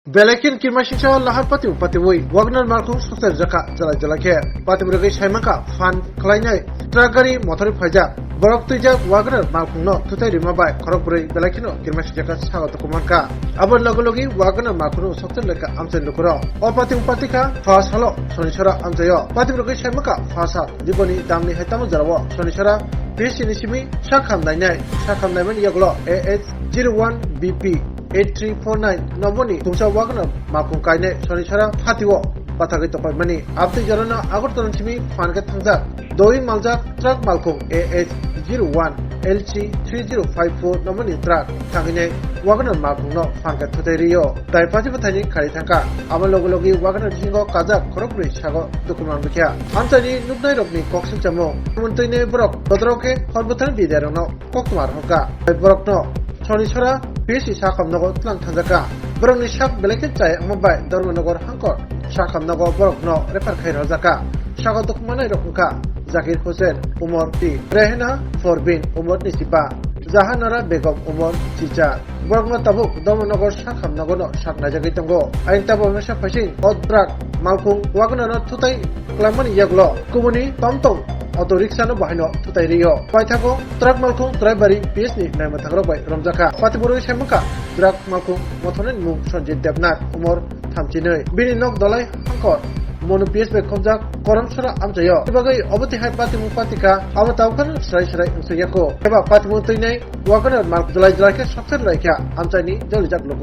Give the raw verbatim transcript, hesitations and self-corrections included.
Belai khe kirmasingcha lahar pati patiwi Wagner malkhung soksa jaka jala jala khe pati borogwi saimangkha phan khlainai truck gari mothorwi phaijak. Borok twijak Wagner malkhungno thutai rima bai khorok bwrwi belai kheno kirmasingcha kha sago tukumankha. Abo logi logi Wagner malkhungno soksa lekha amchai lukurok. O pati patikha pha salo Sonisora amchaio. Pati borogwi saimangkha pha sal diboni damni hai tamo jorao Sonisora P S C ni simi sakham nainai. Sakham naimani yaglo A H zero one B P eight three four nine nomboni thungsa Wagner malkhung kainai Sonisora phatio bathagwi tokpaimani. Abtwi jorano Agartala simi phan khe thangjak doi maljak truck malkhung A H zero one L C three zero five four nomboni truck thangwinai Wagner malkhungno phan khe thutai rio. Tai pati bwthaini khari thangkha. Abo logi logi Wagner bisingo kajak khorok bwrwi sago dukuman bikha. Amchaini nuknairokni kok singchamo. Muntwini borok bodorok khe hor bwthang bidirokno koktwma rohorkha. Borokno Sonisora P S C sakham nogo tlang thanjakha. Borokni sak belai khe chai wngma bai Dharmanagar hangkor sakham nogo borokno refer khai rwjakha. Sago dukumanai rok wngkha Zakir Hussain, umor ti, Rehena Forbin, umor ni sipa, Jahanara Begum, umor chicha. Borokno tabuk Dharmanagar sakham nogono sak naijagwi tongo. Ayang tabuk mesa phaising o truck malkhung Wagner no thutai kwlangmani yaglo kubuni tomtom auto rickshaw no bahaino thutai rio. Paithago truck malkhung Chwraibari P S ni naimwthangrok bai romjakha. Pati borogwi saimangkha truck malkhung mothorni mung Sanjit Debnath, umor thamchinwi. Bini nok dolai hangkor Monu P S bai khomjak Koramsora amchaio. Tei bagwi obo tihai patimung patikha, abo tabukha srai srai wngsukyakho. Eba patimung twinai Wagner malkhung jwlai jwlai khe soksa laikha amchaini jolijak luku.